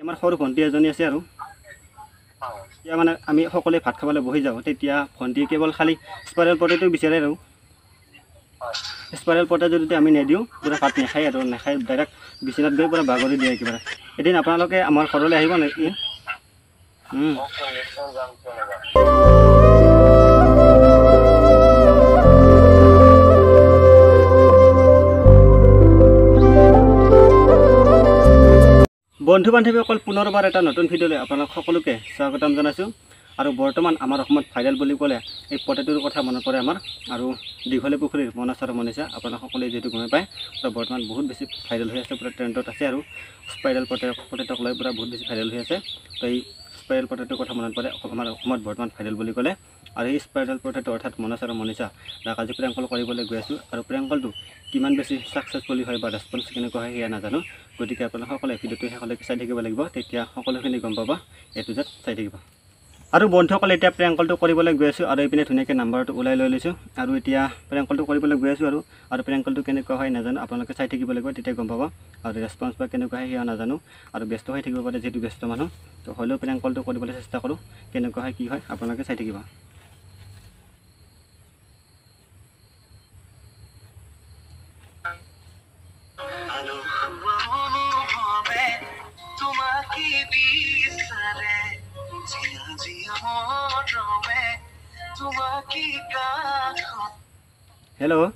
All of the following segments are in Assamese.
আমাৰ সৰু ভণ্টি এজনী আছে আৰু এতিয়া মানে আমি সকলোৱে ভাত খাবলৈ বহি যাওঁ, তেতিয়া ভণ্টি কেৱল খালি স্পাইৰেল পটেটো বিচাৰে আৰু স্পাইৰেল পটেটো যদি আমি নিদিওঁ পূৰা ভাত নাখায় আৰু নাখায় ডাইৰেক্ট বিচনাত গৈ পূৰা বাগৰি দিয়ে একেবাৰে। এদিন আপোনালোকে আমাৰ ঘৰলৈ আহিব নেকি? বন্ধু বান্ধৱীসকল, পুনৰবাৰ এটা নতুন ভিডিঅ'লৈ আপোনালোক সকলোকে স্বাগতম জনাইছোঁ। আৰু বৰ্তমান আমাৰ অসমত ভাইৰেল বুলি ক'লে এই পটেটোৰ কথা মনত পৰে আমাৰ। আৰু দীঘলী পুখুৰীৰ মনোজ আৰু মনীষা আপোনালোক সকলোৱে যিহেতু গমে পায়, পূৰা বৰ্তমান বহুত বেছি ভাইৰেল হৈ আছে, পূৰা ট্ৰেণ্ডত আছে আৰু স্পাইৰেল পটেটোক লৈ পূৰা বহুত বেছি ভাইৰেল হৈ আছে। তো এই স্পাইৰেল পটেটোৰ কথা মনত পৰে আমাৰ অসমত বৰ্তমান ভাইৰেল বুলি ক'লে। আৰু এই স্পাইৰেল পটেটো অৰ্থাৎ মনোজ আৰু মনীষা তাক আজি প্ৰেংক কল কৰিবলৈ গৈ আছোঁ। আৰু প্ৰেংক কলটো কিমান বেছি ছাকচেছফুলি হয় বা ৰেচপঞ্চ কেনেকুৱা হয় সেয়া নাজানো। গতিকে আপোনালোক সকলোৱে ভিডিঅ'টো শেষলৈকে চাই থাকিব লাগিব, তেতিয়া সকলোখিনি গম পাব। এইটো যেত চাই থাকিব। আৰু বন্ধুসকল, এতিয়া প্ৰেংক কলটো কৰিবলৈ গৈ আছোঁ আৰু এইপিনে ধুনীয়াকৈ নাম্বাৰটো ওলাই লৈ লৈছোঁ আৰু এতিয়া প্ৰেংক কলটো কৰিবলৈ গৈ আছোঁ। আৰু আৰু প্ৰেংক কলটো কেনেকুৱা হয় নাজানো, আপোনালোকে চাই থাকিব লাগিব, তেতিয়া গম পাব। আৰু ৰেচপঞ্চ বা কেনেকুৱা হয় সেয়া নাজানো আৰু ব্যস্ত হৈ থাকিব পাৰে যিহেতু ব্যস্ত মানুহ, তো হ'লেও প্ৰেংক কলটো কৰিবলৈ চেষ্টা কৰোঁ, কেনেকুৱা হয় কি হয় আপোনালোকে চাই থাকিব। হেল্ল'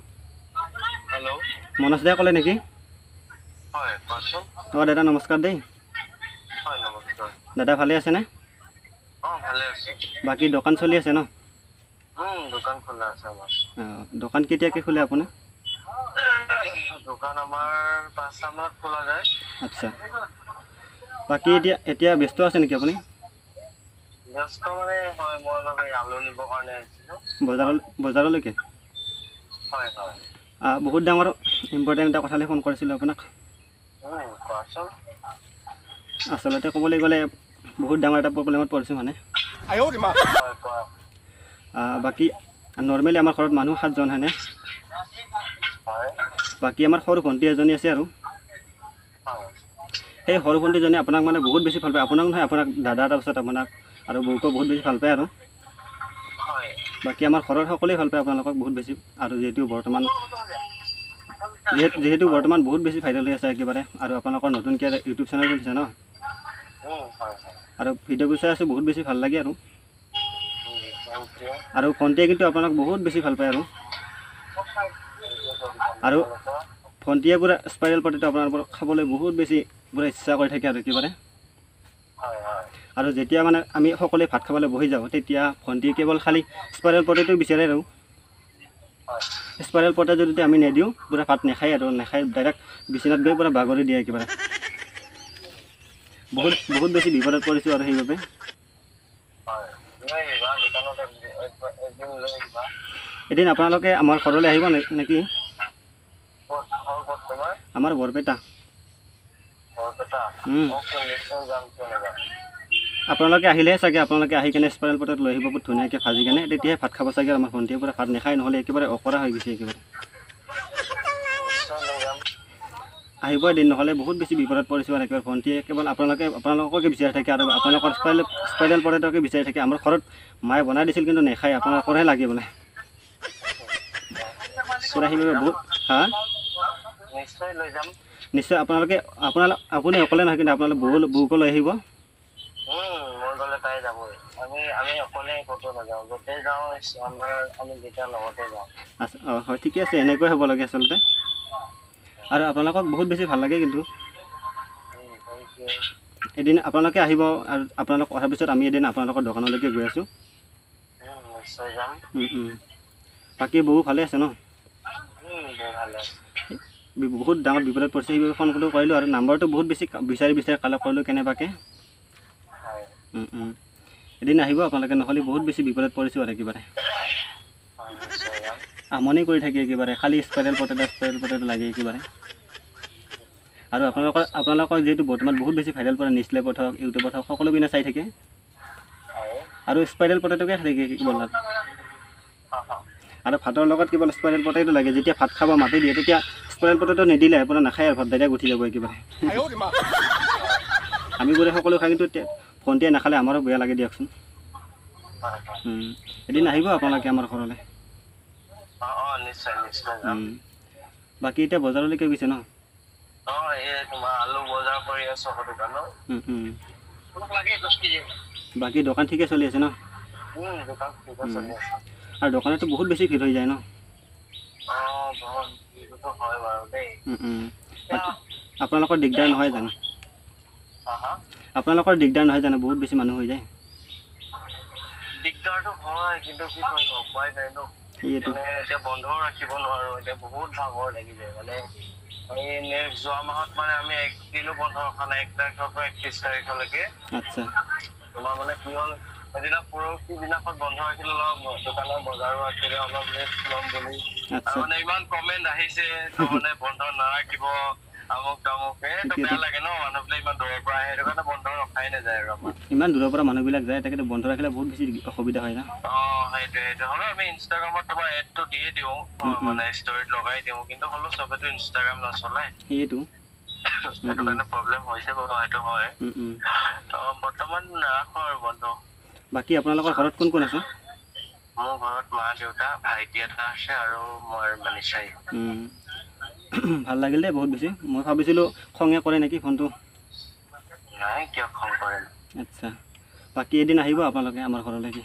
হেল্ল', মনোজ দাই ক'লে নেকি? হয়, কোৱাচোন। অঁ দাদা নমস্কাৰ দেই। হয় নমস্কাৰ। দাদা ভালে আছেনে? অঁ ভালে আছোঁ। বাকী দোকান চলি আছে ন? দোকান খোলা আছে আমাৰ। অঁ, দোকান কেতিয়াকৈ খোলে আপোনাৰ? দোকান আমাৰ 5টা মানত খোলা যায়। আচ্ছা, বাকী এতিয়া এতিয়া ব্যস্ত আছে নেকি আপুনি? ব্যস্ত মানে হয়, মই অলপ এই আলু নিবৰ কাৰণে আহিছিলোঁ বজাৰলৈকে। হয় হয়। বহুত ডাঙৰ ইম্পৰ্টেণ্ট এটা কথালৈ ফোন কৰিছিলোঁ আপোনাক। কোৱাচোন। আচলতে ক'বলৈ গ'লে বহুত ডাঙৰ এটা প্ৰব্লেমত পৰিছোঁ মানে। হয় কোৱা। বাকী নৰ্মেলি আমাৰ ঘৰত মানুহ 7জন হয়নে? হয়। বাকী আমাৰ সৰু ভণ্টি এজনী আছে আৰু হয়। সেই সৰু ভণ্টিজনী আপোনাক মানে বহুত বেছি ভাল পায়। আপোনাক নহয়, আপোনাক দাদা, তাৰপিছত আপোনাক আৰু বৌকো বহুত বেছি ভাল পায় আৰু হয়। বাকী আমাৰ ঘৰৰ সকলোৱে ভাল পায় আপোনালোকক বহুত বেছি। আৰু যিহেতু বৰ্তমান বহুত বেছি ভাইৰেল হৈ আছে একেবাৰে। আৰু আপোনালোকৰ নতুনকৈ ইউটিউব চেনেল খুলিছে ন? হয় হয়। আৰু ভিডিঅ'বোৰ চাই আছোঁ, বহুত বেছি ভাল লাগে আৰু thank U. আৰু ভণ্টিয়ে কিন্তু আপোনাক বহুত বেছি ভাল পায় আৰু আৰু ভণ্টিয়ে পূৰা স্পাইৰেল পটেটো আপোনাৰ পৰা খাবলৈ বহুত বেছি পূৰা ইচ্ছা কৰি থাকে আৰু একেবাৰে। হয় হয়। আৰু যেতিয়া মানে আমি সকলোৱে ভাত খাবলৈ বহি যাওঁ, তেতিয়া ভণ্টিয়ে কেৱল খালি স্পাইৰেল পটেটো বিচাৰে আৰু হয়। স্পাইৰেল পটেটো যদি আমি নিদিওঁ পূৰা ভাত নাখায় আৰু নাখায় ডাইৰেক্ট বিচনাত গৈ পূৰা বাগৰি দিয়ে একেবাৰে। বহুত বহুত বেছি বিপদত পৰিছোঁ আৰু সেইবাবে। হয়, লৈ আহিবা দোকানত একদিন লৈ আহিবা। এদিন আপোনালোকে আমাৰ ঘৰলৈ আহিব নেকি? ক'ত ঘৰ, ক'ত তোমাৰ? আমাৰ বৰপেটা। বৰপেটা? অ'কে, নিশ্চয় যাম, কিয় নাযাম। আপোনালোকে আহিলেহে চাগে, আপোনালোকে আহি কেনে স্পাইৰেল পটেটো লৈ আহিব বহুত ধুনীয়াকৈ ভাজি কেনে, তেতিয়াহে ভাত খাব চাগে। আমাৰ ভণ্টিয়ে পূৰা ভাত নাখায়, নহ'লে একেবাৰে অকৰা হৈ গৈছে একেবাৰে। নিশ্চয় লৈ যাম। আহিব এদিন, নহ'লে বহুত বেছি বিপদত পৰিছোঁ আৰু একেবাৰে। ভণ্টিয়ে কেৱল আপোনালোককে বিচাৰি থাকে আৰু আপোনালোকৰ স্পাইৰেল পটেটোকে বিচাৰি থাকে। আমাৰ ঘৰত মায়ে বনাই দিছিল কিন্তু নাখায়, আপোনালোকৰহে লাগে বোলে পূৰা। সেইবাবে বহুত হা নিশ্চয় লৈ যাম। নিশ্চয় আপোনালোকে, আপুনি অকলে নহয় কিন্তু আপোনালোক বৌকো লৈ আহিব। মই গ'লে তাই যাবই। আমি আমি অকলে ক'তো নাযাওঁ, য'তে যাওঁ আমি দুটা লগতে যাওঁ। আচ্ছা, অঁ হয়, ঠিকে আছে, এনেকুৱাই হ'ব লাগে আচলতে। আৰু আপোনালোকক বহুত বেছি ভাল লাগে কিন্তু। Thank U. এদিন আপোনালোকে আহিব আৰু আপোনালোক অহাৰ পিছত আমি এদিন আপোনালোকৰ দোকানলৈকে গৈ আছোঁ। নিশ্চয় যাম। বাকী বৌ ভালে আছে ন? বৌ ভালে আছে। বহুত ডাঙৰ বিপদত পৰিছে, সেইবাবে ফোন কৰিলোঁ আৰু নাম্বাৰটো বহুত বেছি বিচাৰি বিচাৰি কালেক্ট কৰিলোঁ কেনেবাকৈ। হয়। এদিন আহিব আপোনালোকে, নহ'লে বহুত বেছি বিপদত পৰিছোঁ আৰু একেবাৰে। হয়, নিশ্চয় যাম। আমনি কৰি থাকে একেবাৰে, খালি স্পাইৰেল পটেটো স্পাইৰেল পটেটো লাগে একেবাৰে। আৰু আপোনালোকৰ যিহেতু বৰ্তমান বহুত বেছি ভাইৰেল পৰা নিউজ লাইভত হওক, ইউটিউবত হওক, সকলো পিনে চাই থাকে। হয়। আৰু স্পাইৰেল পটেটোকে খাই থাকে কেৱল আৰু ভাতৰ লগত কেৱল স্পাইৰেল পটেটো লাগে। যেতিয়া ভাত খাব মাতি দিয়ে তেতিয়া স্পাইৰেল পটেটো নিদিলে আপোনাৰ নাখায় আৰু ভাত ডাইৰেক্ট উঠি যাব একেবাৰে। আমি বোৰে সকলো খাই, কিন্তু ভণ্টিয়ে নাখালে আমাৰো বেয়া লাগে দিয়কচোন। এদিন আহিব আপোনালোকে আমাৰ ঘৰলৈ। বাকী এতিয়া বজাৰলৈকে গৈছে ন? বাকী দোকান ঠিকে চলি আছে ন? আৰু দোকানতো বহুত বেছি ভিৰ হৈ যায় ন? আপোনালোকৰ দিগদাৰ নহয় জানো? আপোনালোকৰ দিগদাৰ নহয় জানো? বহুত বেছি মানুহ হৈ যায়। দিগদাৰটো হয়, কিন্তু কি কৰিব উপায় নাই ন। এতিয়া বন্ধও ৰাখিব নোৱাৰো, এতিয়া বহুত ভাগৰ লাগি যায়। মানে এই নেক্সট যোৱা মাহত মানে আমি একদিনো বন্ধ ৰখা নাই, 1 তাৰিখৰ পৰা 31 তাৰিখলৈকে। আচ্ছা। তোমাৰ মানে কি হ'ল, সেইদিনা পৰহি দিনাখন বন্ধ ৰাখিলো, অলপ দোকানৰ বজাৰো আছিলে, অলপ ৰেষ্ট ল'ম বুলি। মানে ইমান কমেণ্ট আহিছে মানে বন্ধ নাৰাখিব আমুক তামুক, এইটো বেয়া লাগে ন, মানুহবিলাক ইমান দূৰৰ পৰা আহে, সেইটো কাৰণে বন্ধ ৰখাই নাযায় আৰু আমাৰ। ইমান দূৰৰ পৰা মানুহবিলাক যায়, তাকেতো বন্ধ ৰাখিলে বহুত বেছি অসুবিধা হয় না। সেইটো সেইটো হ'লেও আমি ইনষ্টাগ্ৰামত তোমাৰ এডটো দিয়ে দিওঁ, মানে ষ্টৰীত লগাই দিওঁ, কিন্তু হ'লেও চবেতো ইনষ্টাগ্ৰাম নচলায়। সেইটো সেইটো কাৰণে প্ৰব্লেম হৈছে বাৰু, সেইটো হয়। তো বৰ্তমান নাৰাখো আৰু বন্ধ। বাকী আপোনালোকৰ ঘৰত কোন কোন আছে? মোৰ ঘৰত মা, দেউতা, ভাইটি এটা আছে আৰু মই মনীষাই। ভাল লাগিল দেই বহুত বেছি। মই ভাবিছিলোঁ খঙে কৰে নেকি ফোনটো। নাই, কিয় খং কৰে? আচ্ছা, বাকী এদিন আহিব আপোনালোকে আমাৰ ঘৰলৈকে।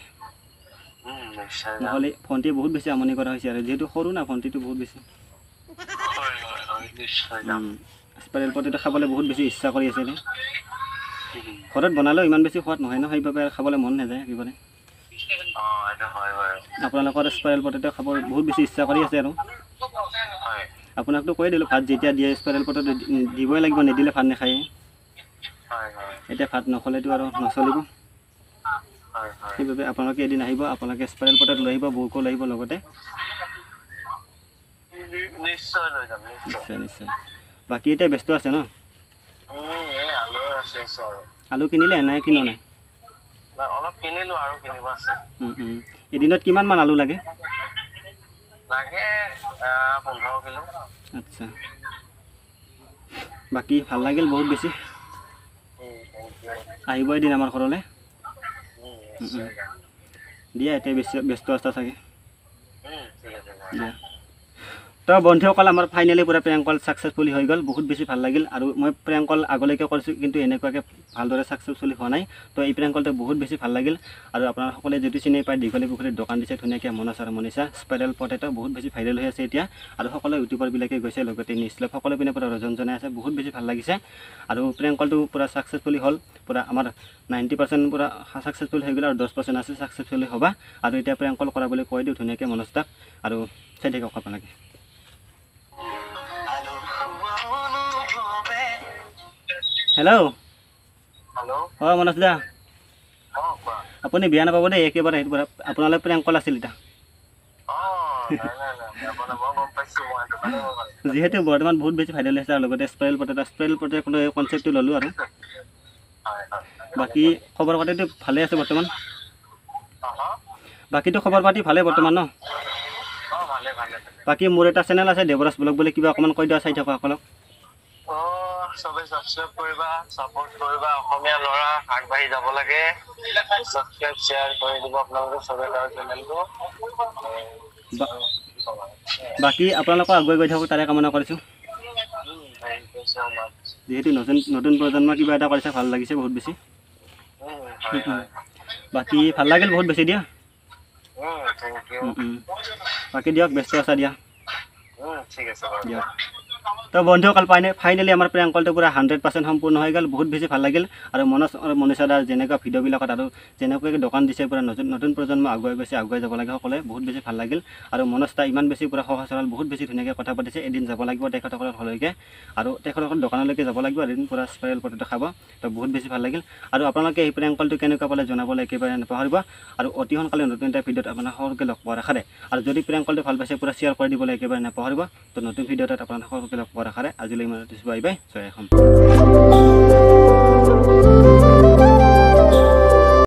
নহ'লে ভণ্টি বহুত বেছি আমনি কৰা হৈছে আৰু যিহেতু সৰু না ভণ্টিটো বহুত বেছি। স্পাইৰেল পটেটো খাবলৈ বহুত বেছি ইচ্ছা কৰি আছে। ঘৰত বনালেও ইমান বেছি সোৱাদ নহয় ন, সেইবাবে খাবলৈ মন নাযায় একেবাৰে। আপোনালোকৰ স্পাইৰেল পটেটো খাব বহুত বেছি ইচ্ছা কৰি আছে আৰু। আপোনাকতো কৈ দিলোঁ, ভাত যেতিয়া দিয়ে স্পাইৰেল পটেটো দিবই লাগিব, নিদিলে ভাত নাখায়। এতিয়া ভাত নখলেতো আৰু নচলিব। সেইবাবে আপোনালোকে এদিন আহিব, আপোনালোকে স্পাইৰেল পটেটো লৈ আহিব, বৌকো লৈ আহিব লগতে। নিশ্চয় নিশ্চয়। বাকী এতিয়া ব্যস্ত আছে ন? আলু কিনিলে নাই কিনা নাই? এদিনত কিমান মান আলু লাগে? আচ্ছা, বাকী ভাল লাগিল বহুত বেছি। আহিব এদিন আমাৰ ঘৰলৈ। দিয়া, এতিয়া বেছি ব্যস্ত আছা চাগে। দিয়া। তো বন্ধুসকল, আমাৰ ফাইনেলি পূৰা প্ৰেংক কল ছাকচেছফুলি হৈ গ'ল, বহুত বেছি ভাল লাগিল। আৰু মই প্ৰেংক কল আগলৈকে কৰিছোঁ, কিন্তু এনেকুৱাকৈ ভালদৰে ছাকচেছফুলি হোৱা নাই। তো এই প্ৰেংক কলটো বহুত বেছি ভাল লাগিল। আৰু আপোনাৰ সকলোৱে যিটো চিনি পায়, দীঘলী পুখুৰীত দোকান দিছে ধুনীয়াকৈ মনোজ আৰু মনীষা, স্পাইৰেল পটেটো বহুত বেছি ভাইৰেল হৈ আছে এতিয়া। আৰু সকলো ইউটিউবাৰবিলাকে গৈছে, লগতে নিউজ লাইভ সকলো পিনে পূৰা ৰজন জনাই আছে, বহুত বেছি ভাল লাগিছে। আৰু প্ৰেংক কলটো পূৰা ছাকচেছফুলি হ'ল, পূৰা আমাৰ 90% পূৰা ছাকচেছফুল হৈ গ'ল আৰু 10% আছে ছাকচেছফুলি হ'বা। আৰু এতিয়া প্ৰেংক কল কৰা বুলি কৈ দিওঁ ধুনীয়াকৈ মনোজ দাক, আৰু চাই থাকক আপোনালোকে। হেল্ল' অঁ মনোজ দা, আপুনি বেয়া নাপাব দেই, একেবাৰে আপোনালৈ প্ৰেংক কল আছিল এতিয়া। যিহেতু বৰ্তমান বহুত বেছি ভাইৰেল হৈছে আৰু লগতে স্পাইৰেল পটেটো, স্পাইৰেল পটেটো কনচেপ্টটো ল'লোঁ আৰু। বাকী খবৰ পাতিটো ভালে আছে বৰ্তমান? বাকীটো খবৰ পাতি ভালে বৰ্তমান ন? বাকী মোৰ এটা চেনেল আছে দেৱৰাজ ব্লগ বুলি, কিবা অকণমান কৈ দিয়া চাই থাকসকলক। সবে সাবস্ক্ৰাইব কৰিবা, সাপোৰ্ট কৰিবা, অসমীয়া ল'ৰা আগবাঢ়ি যাব লাগে। সাবস্ক্ৰাইব শ্বেয়াৰ কৰি দিব আপোনালোকে সবে তাৰ চেনেলটো। বাকী আপোনালোকৰ আগুৱাই গৈ থাকক তাৰে কামনা কৰিছোঁ। যিহেতু নতুন নতুন প্ৰজন্ম কিবা এটা কৰিছে, ভাল লাগিছে বহুত বেছি। বাকী ভাল লাগিল বহুত বেছি দিয়া। বাকী দিয়ক, ব্যস্ত আছা দিয়া। দিয়ক। তো বন্ধুসকল, ফাইনেলি আমাৰ প্ৰেংক কলটো পূৰা 100% সম্পূৰ্ণ হৈ গ'ল, বহুত বেছি ভাল লাগিল। আৰু মনোজ আৰু মনীষা দাৰ যেনেকুৱা ভিডিঅ'বিলাকত আৰু যেনেকুৱাকৈ দোকান দিছে, পূৰা নতুন নতুন প্ৰজন্ম আগুৱাই গৈছে, আগুৱাই যাব লাগে সকলোৱে, বহুত বেছি ভাল লাগিল। আৰু মনোজ দা ইমান বেছি পূৰা সহজ সৰল, বহুত বেছি ধুনীয়াকৈ কথা পাতিছে। এদিন যাব লাগিব তেখেতসকলৰ ঘৰলৈকে আৰু তেখেতসকলৰ দোকানলৈকে যাব লাগিব, এদিন পূৰা স্পাইৰেল পটেটো খাব। তো বহুত বেছি ভাল লাগিল। আৰু আপোনালোকে এই প্ৰেংক কলটো কেনেকুৱা পালে জনাবলৈ একেবাৰে নাপাহৰিব। আৰু অতি সোনকালে নতুন এটা ভিডিঅ'ত আপোনাক সকলোকে লগ পোৱাৰ আশাৰে, আৰু যদি প্ৰেংক কলটো ভাল পাইছে পূৰা শ্বেয়াৰ কৰি দিবলৈ একেবাৰে নাপাহৰিব। তো নতুন ভিডিঅ' এটাত আপোনাক সকলোকে লগ পোৱাৰ আশাৰে আজিলৈ ইমানতে, বাই বাই, জয় অসম।